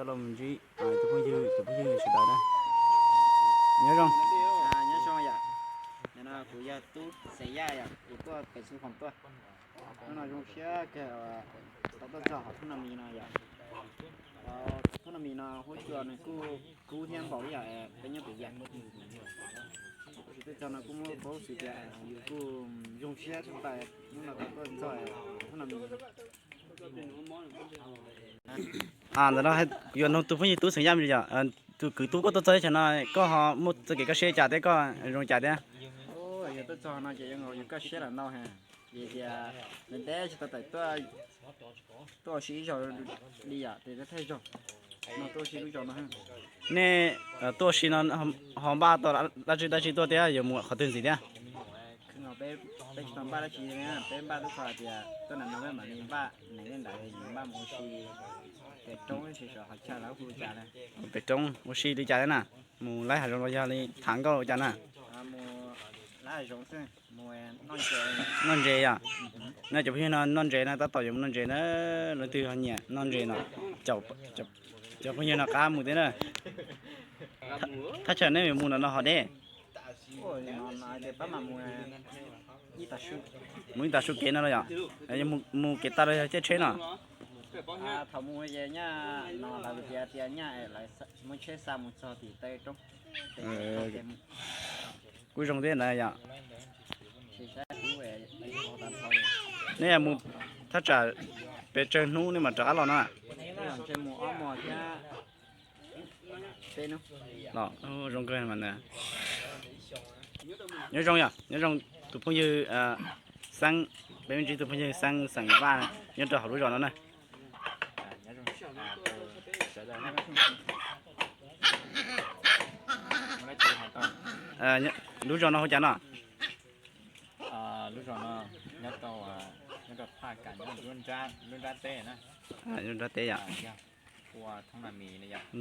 Los mus ntsib tus phooj ywg, tus phooj ywg sawv daws na. Nyob zoo. Nyob zoo yom. Nim no kuv yog Tub Xeem Yaj yom, kuv tuaj pem Xeev Khuam tuaj. Hnub no zoo siab kawg tau tuaj txog hauv Thoob Nab Mis no yom. Thoob Nab Mis no huab cua nws kuj kub thiab npaum li yam peb nyob pem yam. Tab sis tuaj txog no kuj muaj paub xwm tias yus kuj zoo siab tshaj plaws hnub no tau tuaj txog Thoob Nab Mis. Ntawm no yuav nug tus phooj ywg Tub Xeem Yaj yom, tus kwv tub koj tuaj txog teb chaws no koj ho muaj txoj kev kaj siab cas thiab koj zoo cas thiab? Yog tuaj txog no ces yuav nkaus yus kaj siab lawm ntau heev, vim tias ntev ntev tsis tau tawm tuaj ua si ib zaug li yom, ces thawj zaug no tuaj ua si lub zos no. Nej tuaj ua si no ho npaj tau dab tsi dab tsi tuaj thiab yuav mus qhov twg ntxiv thiab? Peb tsis tau npaj dab tsi, peb npaj tub qhov tias tuaj nram no peb mam li npaj nees li ntawd npaj mus ua si pem roob, tab sis xyov qhov chaw lawv hu li cas na. Pem roob ua si li cas thiab na? Mus laib hav zoov los yog li tham nkauj li cas na? Noj ntses yom. No cov phooj ywg no noj ntses na, tab tom yuav mus noj ntses na, leej twg ho nyiam noj ntses no, cov phooj ywg no qab mus thiab na. Thaj chaw nej yuav mus no no ho deb? Mus ib tag su kev no los yom? Mus kev tag los yog caij tsheb no? Kuj zoo thiab ntawd yom. Nej mus thaj tsam pes tsawg hnub nej mam rov qab los no? Los zoo kawg mas. Nyob zoo yom, nyob zoo tus phooj ywg Xeeb, peb me ntsis tus phooj ywg Xeeb xeem Vaj nyob rau hauv lub zos no na. Lub zos no hu cas no? Lub zos no nyob rau, nyob rau phaj kam, nyob lub nrab teb na. Lub nrab teb yom.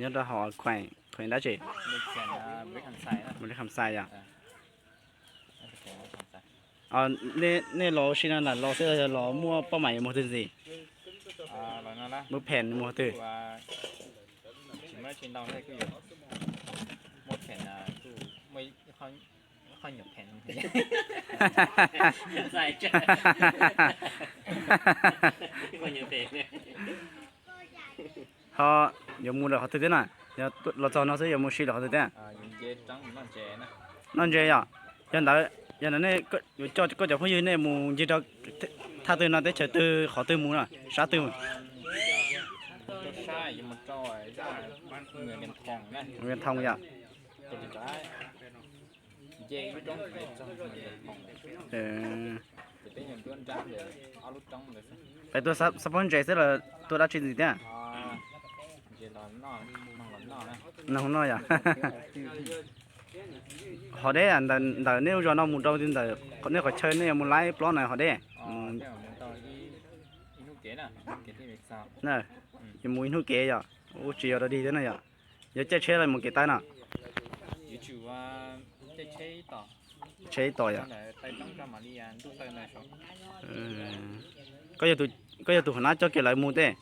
Nyob rau hauv khueem, khueem dab tsi? Mus li Kham Xais yom. Nej los ua si no los xwb los yog los muaj poj mam yuav mus qhov twg ntxiv? Muaj phem mus qhov twg? Ho yuav mus lawm qhov twg thiab na? Yog los txog no xwb yuav mus si lawm qhov twg thiab? Noj ntses yom. Yog ntawd, yog ntawd nej yuav coj koj cov phooj ywg nej mus ncig rau thaj twg no, teb chaws twg, qhov twg mus no, sab twg? Mus Thoo yom. Peb tuaj xab pob ntses xwb los tuaj dab tsi ntxiv thiab? Noog noj yom. Ho deb, ntawm nej lub zos no mus rau ntawm nej qhov chaw nej yuav mus laib plob na ho deb? Yuav mus ib hnub kev yom. Ua tsis yog rau dig thiab no yom. Yuav caij tsheb los mus kev taw no? Tsheb ib tos yom. Koj yog tus hauv nab coj kiag lawv mus tej?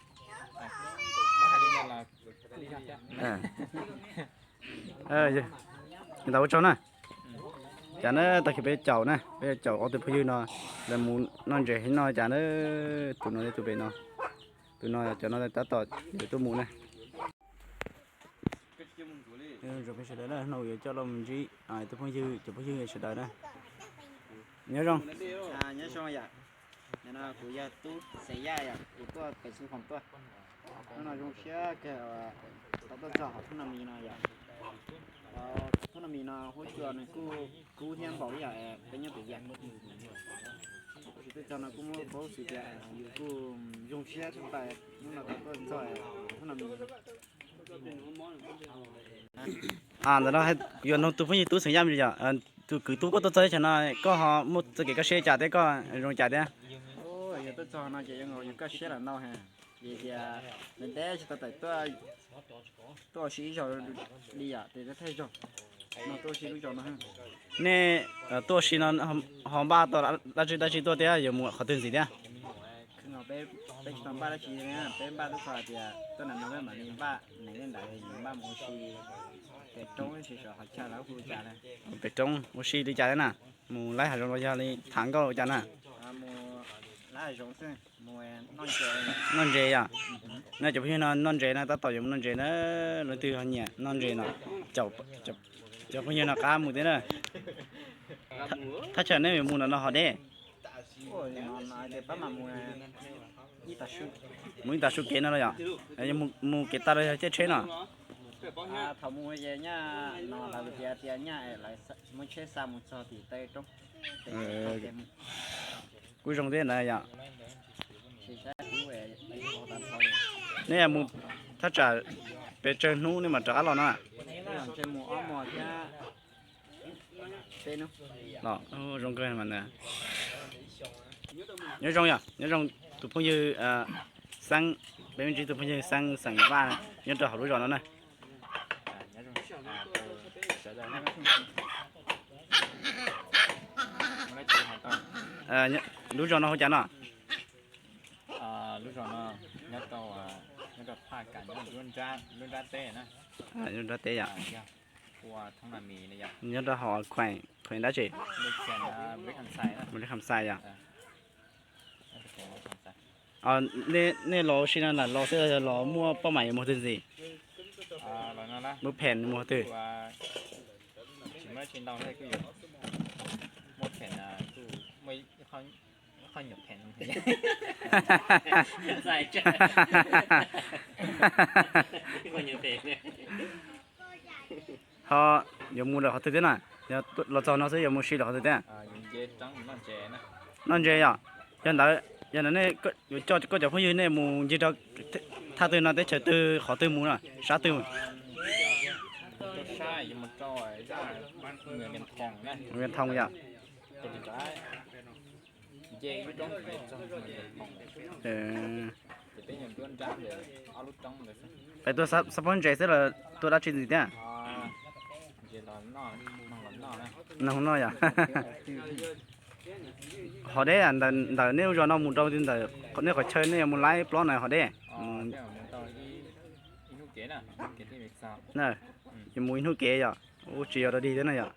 Ntawd ua tsaug na. Cas na, tag kis peb caum na, peb caum ob tug phooj ywg no lawv mus noj ntses no cas na. Tus no, tus pem no, tus no cov no tab tom yuav tuaj mus na. Zoo peb sawv daws na, hnub yuav coj los mus ntsib tus phooj ywg, cov phooj ywg sawv daws na. Nyob zoo. Nyob zoo yom. Nim no kuv yog Tub Xeem Yaj yom, kuv tuaj pem Xeev Khuam tuaj. Hnub no zoo siab kawg tau tuaj txog hauv Thoob Nab Mis no yom. Thoob Nab Mis no huab cua nws kuj kub thiab npaum li yam peb nyob pem yam. Tab sis tuaj txog no kuj muaj paub xwm tias yus kuj zoo siab tshaj plaws hnub no tau tuaj txog Thoob Nab Mis. Ntawm no yuav nug tus phooj ywg Tub Xeem Yaj yom, tus kwv Tub koj tuaj txog teb chaws no koj ho muaj txoj kev kaj siab cas thiab koj zoo cas thiab? Yog tuaj txog no ces yus kaj siab lawm ntau heev, vim tias ntev ntev tsis tau tawm tuaj ua si ib zaug li yom, ces thawj zaug no tuaj ua si lub zos no. Nej tuaj ua si no ho npaj tau dab tsi dab tsi tuaj thiab yuav mus qhov twg ntxiv thiab? Peb, peb tsis tau npaj dab tsi li na, peb npaj tub qhov tias tuaj nram no peb mam li npaj neeg li ntawd, npaj mus ua si pem roob, tab sis xyov qhov chaw lawv hu li cas na. Pem roob ua si li cas thiab na? Mus laib hav zoov los yog li tham nkauj li cas na? Mus laib hav zoov xwb, mus noj ntses. Noj ntses yom? No cov phooj ywg no noj ntses na, tab tom yuav mus noj ntses na. Leej twg ho nyiam noj ntses no, cov phooj ywg no qab mus thiab na. Thaj chaw nej yuav mus no no ho deb. Mus ib tag su kev no los yom? Mus kev tag los yog caij tsheb no? Kuj zoo thiab ntawd yom. Nej mus thaj tsam pes tsawg hnub nej mam rov qab los no? Los zoo kawg mas ntawd. Nyob zoo yom, nyob zoo tus phooj ywg Xeeb, peb me ntsis tus phooj ywg Xeeb xeem Vaj nyob rau hauv lub zos no na. Lub zos no hu cas no? Lub zos no nyob rau, nyob rau phaj kam, nyob lub nrab teb na. Lub nrab teb yom. Nyob rau hauv khueem, khueem dab tsi? Npab Kham Xais yom. Nej los ua si no lam los xwb los yog los muaj poj mam yuav mus twg ntxiv? Muaj phem mus twg? Ho yuav mus lawm qhov twg thiab na? Yog los txog no xwb yuav mus si lawm qhov twg thiab? Noj ntses yom. Yog ntawd, yog ntawd nej yuav coj koj cov phooj ywg nej mus ncig rau thaj twg no, teb chaws twg, qhov twg mus no, sab twg? Mus Thoo yom. Peb tuaj xab pob ntses xwb los tuaj dab tsi ntxiv thiab? Noog noj yom. Ho deb, ntawm nej lub zos no mus rau ntawm nej qhov chaw nej yuav mus laib plob na ho deb? Yuav mus ib hnub kev yom. Ub, tsis yog dog dig thiab na yom.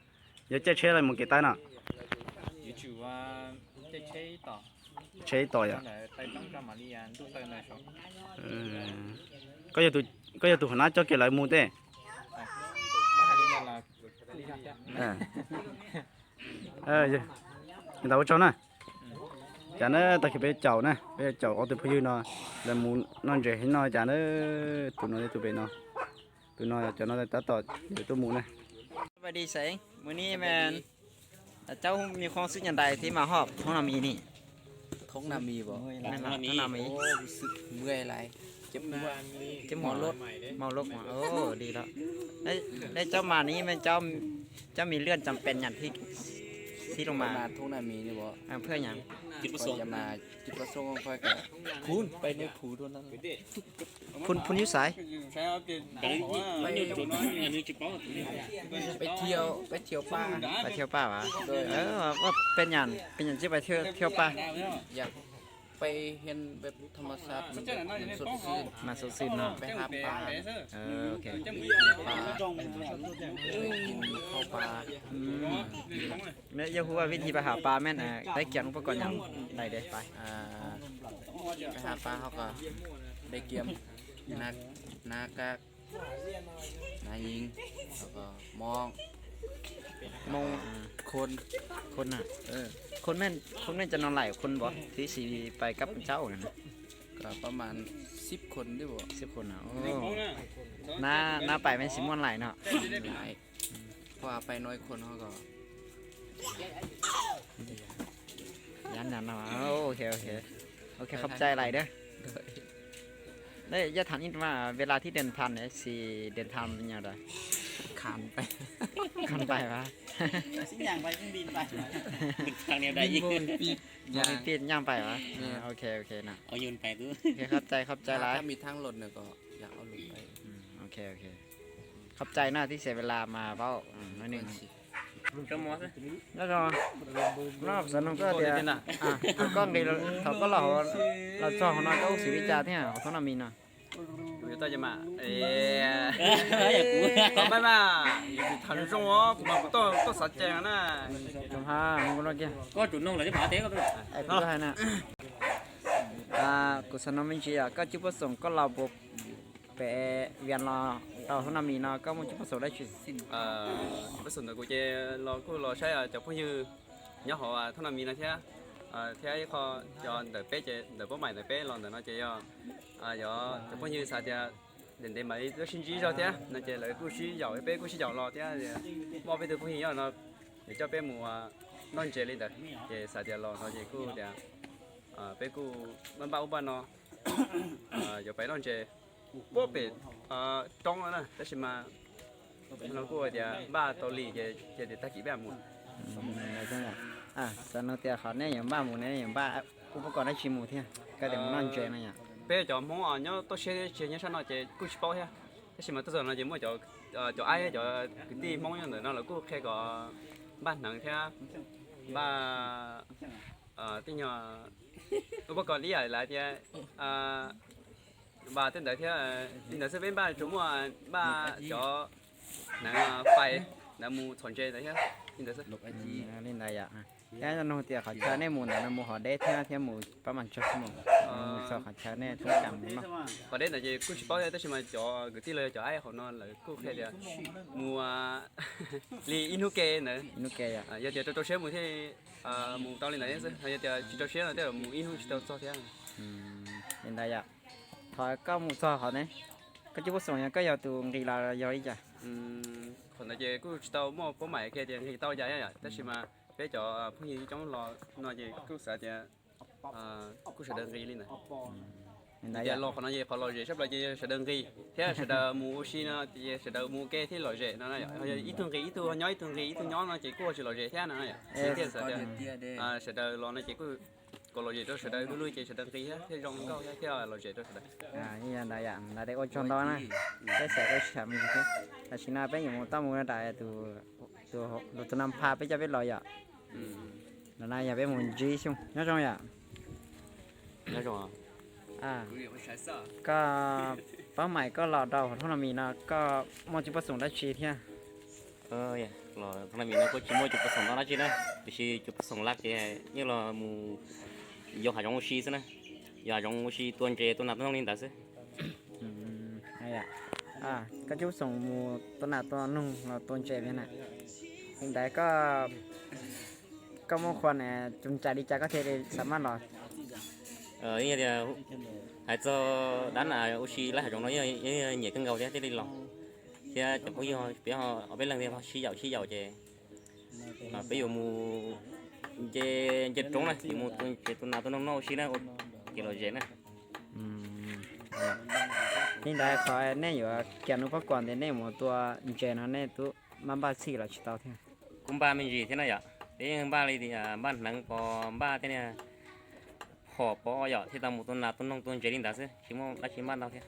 Yog caij tsheb los mus kev taw no? Tsheb ib tom yom. Koj yog tus hauv nab coj kiag lawv mus tej? Ntawd ua tsaug na. Cas na, tag kis peb caum na, peb caum ob tug phooj ywg no, lawv mus noj ntses no cas na, tus no thiab tus pem no, tus no cov no tab tom yuav tuaj mus na. สวัสดีเสง มื้อนี้แม่น เจ้ามีความรู้สึกอย่างใดที่มาฮอดท้องนามีนี่ ท้องนามีบ่ ท้องนามี โอ้ รู้สึกเมื่อยหลาย เจ็บหัว เจ็บหัวรถ เมารถมา โอ้ ดีแล้ว แล้ว แล้วเจ้ามานี้แม่นเจ้า เจ้ามีเรื่องจำเป็นอย่างที่ ที่ลงมา มาท้องนามีนี่บ่ อ่า เพื่ออย่าง จุดประสงค์ ข้อยจะมา จุดประสงค์ของข้อยก็ พุ้น ไปในภูเท่านั้น พุ้น พุ้นอยู่ไส ไปเที่ยว ไปเที่ยวป่า ไปเที่ยวป่าหวา โดย เออ ว่าเป็นหยัง เป็นหยังจึงไปเที่ยว เที่ยวป่า อยากไปเห็นแบบธรรมชาติ มันแบบมันสดชื่น มันสดชื่นเนาะ ไปหาปลา เออ โอเค ปลา ไปกินข้าวปลา อืม แล้วอยากรู้ว่าวิธีไปหาปลาแม่น เอ่อ ได้เตรียมอุปกรณ์อย่างใดเด้ ไป อ่า ไปหาปลาเขาก็ได้เตรียมหน้า หน้ากาก หน้ายิง แล้วก็มอง มอง อ่า คน คนน่ะ เออ คนแม่น คนแม่นจะนอนหลายคนบ่ ที่สิไปกับเจ้านั่นน่ะ ก็ประมาณสิบคนได้บ่ สิบคนน่ะ โอ้ น้า น้าไปแม่นสิม่วนหลายเนาะ หลาย เพราะว่าไปน้อยคนเขาก็ ย้านย้านเนาะ โอเค โอเค โอเค ขอบใจหลายเด้อ โดย แล้วอยากถามนิดว่าเวลาที่เดินทางเนี่ยสิเดินทางเป็นอย่างไร คานไป คานไปวะ สิย่างไปเครื่องบินไป ทางแนวใด บินบ่มีปีก บ่มีปีกย่างไปวะ เนี่ย อ่า โอเค โอเคนะ เอายนต์ไปกู โอเค ขอบใจ ขอบใจหลาย ถ้ามีทางรถเนี่ยก็อยากเอารถไป อืม โอเค โอเค ขอบใจนะที่เสียเวลามาเว้า อืม หน่อยหนึ่ง บ่เป็นสิ Nyob zoo, no xav nug koj tias, thaum koj nqis, thaum koj los, los txog hauv no koj ua xws li cas thiab hauv thoob no mis no? Kuv mas, kuv mas kuv tuaj xav tsees na. Kuv hais na, kuv xav nug me ntsis yom, koj cib puab xoom koj los puag pem Vias los rau thoob no mis no koj muaj cib puab xoom dab tsi? Cib puab xoom ntawm kuv ces los kuj los saib cov phooj ywg nyob hauv thoob no mis no thiab, thiab ib qho cov ntawm peb ces ntawm Pob Maim ntawm peb los ntawm no ces yog, yog cov phooj ywg xav tias ntev ntev mam li tuaj sib ntsib zog thiab no ces lawv kuj sib yaum peb kuj sib yaum los thiab, muaj peb tug phooj ywg nyob no, nws coj peb mus noj ntses li ntawd ces xav tias los no ces kuj tias peb kuj npaj ub npaj no yuav pais noj ntses puag pem roob no na, tab sis mas no kuj tias npaj tau li ces tias tag kis peb mus. Xav nug tias qhov nej yuav npaj mus ne yuav npaj ub puab kom dab tsi mus thiab koj tias mus noj ntses no yom? Peb cov Hmoob nyob toj siab tsis nyob sab no ces kuj tsis paub thiab, tab sis mas tuaj txog no ces muaj cov aib cov kwv tij Hmoob nyob ntawm no lawv kuj qhia kom npaj hneev thiab npaj tej nyuag ub puab kom li yam lawv tias vas tej ntawd thiab, li ntawd xwb peb npaj tsuas muaj npaj cov hneev fais ntawd mus txhom ntses ntawd thiab li ntawd xwb. Li ntawd yom. Thiab nug tias qhov chaw nej mus ntawd no mus hov deb thiab thiab mus pab mas tsawg mus, mus txog qhov chaw nej toob kas mus noj? Hov deb ntawd ces kuj tsis paub thiab tab sis mas cov kwv tij los yog cov aib hauv no lawv kuj qhia tias mus li ib hnub ke ntawd, yog tias rau rau siab mus thiaj mus tau li ntawd xwb, yog tias tsis rau siab no thiaj mus ib hnub tsis tau txog thiab. Li ntawd yom. Qhov koj mus txog qhov ne, koj cib puab xoom yog koj yog tus nqis los yog li cas? Qhov ntawd ces kuj tsis tau muaj Pob Maim qhia tias nqis tau cas yom, tab sis mas peb cov phooj ywg coob los no ces kuj xav tias kuj sawv daws nqis li ntawd. Tias los qhov no ces qhov lom zem sab plaws ces sawv daws nqis thiab sawv daws mus ua si no ces sawv daws mus ua ke thiaj lom zem no, ib tug nqis ib tug nyob, ib tug nqis ib tug nyob no ces kuj ua tsis lom zem thiab no. Thiaj xav tias sawv daws los no ces kuj kom lom zem rau sawv daws, lub lub ces sawv daws nqis thiab thiaj zoo nkauj thiab thiaj lom zem rau sawv daws. Ntawd ua tsaug ntau na, peb xav peb sib tham me ntsis thiab. Tam sim no peb yuav mus toj mus rau tus, tus nas pha peb coj peb los yom. Ntawm no yog peb mus ntsib xyoo nyob zoo yom. Koj Pob Maim koj los rau hauv thoob no mis no koj muaj cib puab xoom dab tsi thiab? Los thoob no mis no kuj tsis muaj cib puab xoom dab tsi na, tiam sis cib puab xoom laj ces yeej los mus yos hav zoov ua si xwb na, yos hav zoov ua si tua ntses tua nas tua noog li ntawd xwb. Koj cib puab xoom mus tua nas tua noog los tua ntses thiab na. Li ntawd koj, koj muaj qhua na, tus ntsa li cas koj thiaj li xav maj los? Tias hais txog dab nas ua si laj hav zoov no yeej nyiam kawg nkaus thiab thiaj li los, thiab cov phooj ywg peb ob peb leeg thiaj sib yaum sib yaum ces peb yuav mus nce, nce roob na, yuav mus tua ntses tua nas tua noog noj ua si na, ua kev lom zem na. Li ntawd qhov nej yuav kiag hnub puab kom tias nej mus tua ntses no nej twb maj npaj txhij los tsis tau thiab? Kuj npaj me ntsis thiab na yom, peb yeej npaj li tias npaj hneev pos npaj tej niag phom pos yom, thiaj tau mus tua nas tua noog tua ntses li ntawd xwb, tsis muaj dab tsi npaj ntau thiab.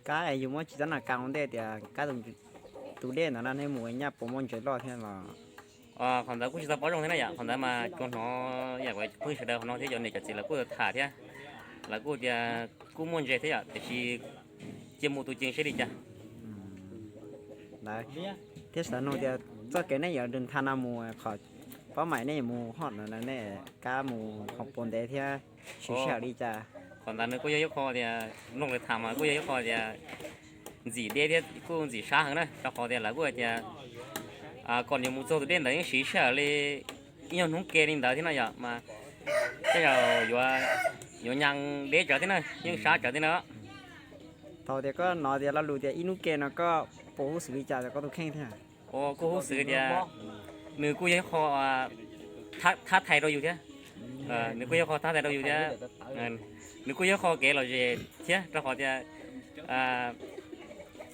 Kab yus muab tsis txhob nas kas ua ntej tias kab tus dej ntawd na nej mus nyaj puas muaj ntses loj thiab los? Qhov ntawd kuj tsis tau paub zoo thiab na yom, qhov ntawd mas tsuas hnov yam uas phooj ywg sawv daws hauv no thiab cov niam cov txiv lawv kuj tham thiab, lawv kuj tias kuj muaj ntses thiab yom, tiam sis cia mus tus ceev seb li cas. Ntawd thiab xav nug tias txoj kev nej yuav ntha no mus qhov Pob Maim nej yuav mus hov no nej kab mus qhov puas ntev thiab siv sij hawm li cas? Qhov ntawd nws kuj yog ib qho tias mloog lawv tham mas kuj yog ib qho tias ntxim deb thiab kuj ntxim sab heev na, rau qhov tias lawv kuj hais tias kom nws mus txog tus dej ntawd yeej siv sij hawm li ib nyuag hnub ke li ntawd thiab no yom, mas tej zaum yuav, yuav nyav deb tsawv thiab na, yeej sab tsawv thiab na. Thaum tias koj hnov tias lo lus tias ib hnub ke no koj puas huj xwm li cas rau koj tus kheej thiab? Ua kuj huj xwm tias nws kuj yog ib qho thab thaiv rau yus thiab, nws kuj yog qho thab thaiv rau yus thiab, nws kuj yog qho kev lom zem thiab rau qhov tias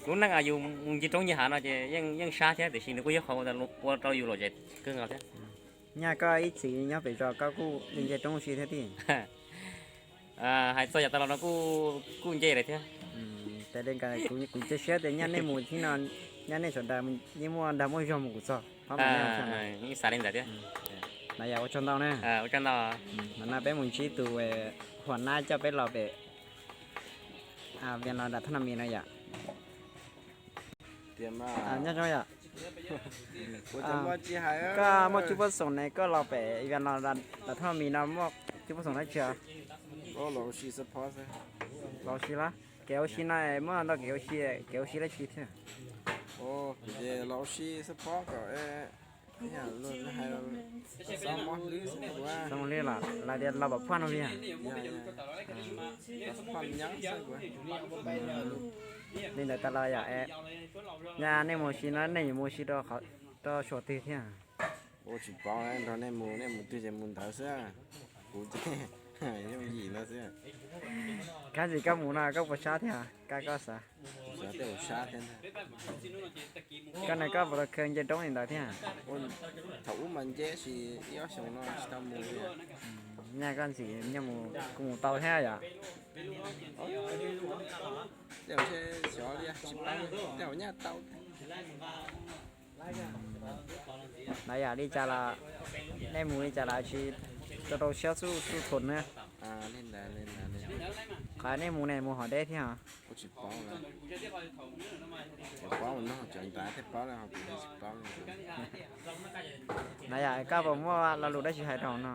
lub neej yus mus nce roob nce hav no ces yeej sab thiab tiam sis nws kuj yog qho ua rau yus lom zem kawg nkaus thiab. Nyaj koj ib txwm nyob pem zos koj kuj nce roob ua si thiab tij? Hais txog yav tas los no kuj nce lawm thiab. Kuv cia siab tias nyaj nej mus txij no, Nyob nej sawv daws yeej muaj dag muaj zog mus kuv txog, pab mus nej xav li ntawd thiab. Na yom, ua tsaug ntau na. Mas no peb mus ntsib tus huam nab coj peb los pem Vias Los Das Thoj No Mis no yom. Nyob zoo yom. Koj muaj tswv puab xoom ne, koj los pem Vias Los Das Thoj No Mis no muaj tswv puab xoom dab tsi? Los ua si los? Kev ua si no muaj ntau kev ua si, kev ua si dab tsi thiab? Los ua si xab phob kom, xab phob hlwb los lawv tias los pom phoj no li. Li ntawd tas los yom, yog nej mus ua si no nej yuav mus ua si rau suam twg thiab? Ua tsis paub, nrog nej mus, nej mus twg ces mus ntawd xwb. Kuv ces yooj yim no xwb. Kab ntsis koj mus no koj puas sab thiab, kab koj xav? Xav tej ua sab thiab. Koj ne koj puas tau khaws nce roob li ntawd thiab? Thaum ub mas nce, tab sis ib ob xyoos no tsis tau mus li. Nyaj koj ntxim nyaj mus, kuv mus tau thiab yom. Tej zaum ntshe xyov li, tsis paub, tej zaum nyaj tau. Na yom, li cas los nej mus li cas los tsis tau rau siab xub txhua na. Qhov nej mus ne mus hov deb thiab os? Tsis paub, paub no cov nrad thiaj paub, kuv tsis paub. Na yom, koj puas muaj lo lus dab tsi hais rau no?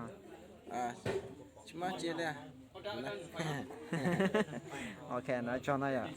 Tsis muaj tsi li. Ok, no tso ntawd yom.